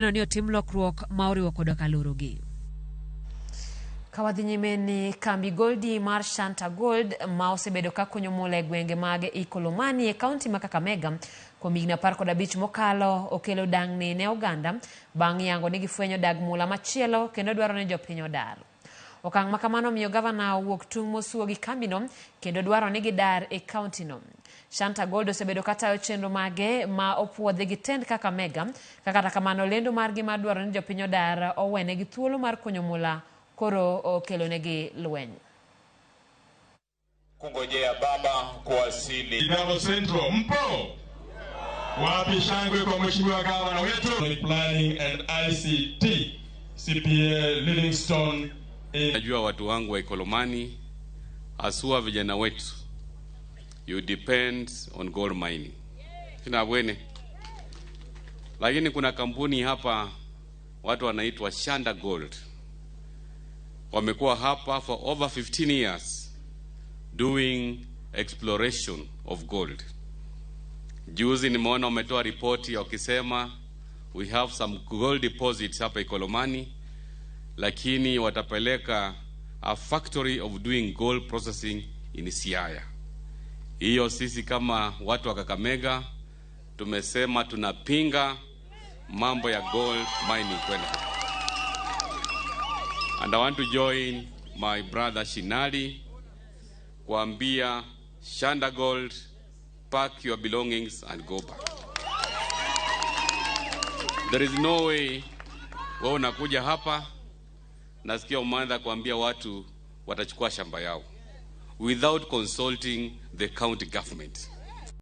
Ni otim lokruok ma oriwo koda ka lorogi. Ka wadhi nyime ni kambi Goldi mar Shanta Gold ma osebedo ka kunyo mula e gwenge mag Ikolomani e kaunti ma Kakamega kuom higni 15 mokalo okelo dang'ni ne oganda bang' yango ni gifwenyo dag mula machielo kendo dwaro ni jopiny odar. Okang' ma kamano omiyo gavana owuok tung' mosuo gi kambino kendo dwaro ni gidar e kauntino. Shanta Gold osebedo ka tayo chenro mage ma opuodhi gi tend Kakamega ka kata kamano lendo margi mar dwaro ni jopiny odar owenegi thuolo mar kunyo mula koro okelonegi lweny. Kungojea baba kuwasili. Idalo Central, mpo? Wapi shangwe kwa mheshimiwa gavana wetu? Planning and ICT, CPA Livingstone. Najua watu wangu wa Ikolomani, haswa vijana wetu, you depend on gold mining. Sina bwene. Lakini kuna kampuni hapa watu wanaitwa Shanda Gold. Wamekuwa hapa for over 15 years doing exploration of gold. Juzi nimeona wametoa ripoti wakisema we have some gold deposits hapa Ikolomani, lakini watapeleka a factory of doing gold processing in Siaya. Hiyo sisi kama watu wa Kakamega tumesema tunapinga mambo ya gold mining kwenda. And I want to join my brother Shinali kuambia Shanda Gold, pack your belongings and go back. There is no way wewe unakuja hapa nasikia umeanza kuambia watu watachukua shamba yao without consulting the county government.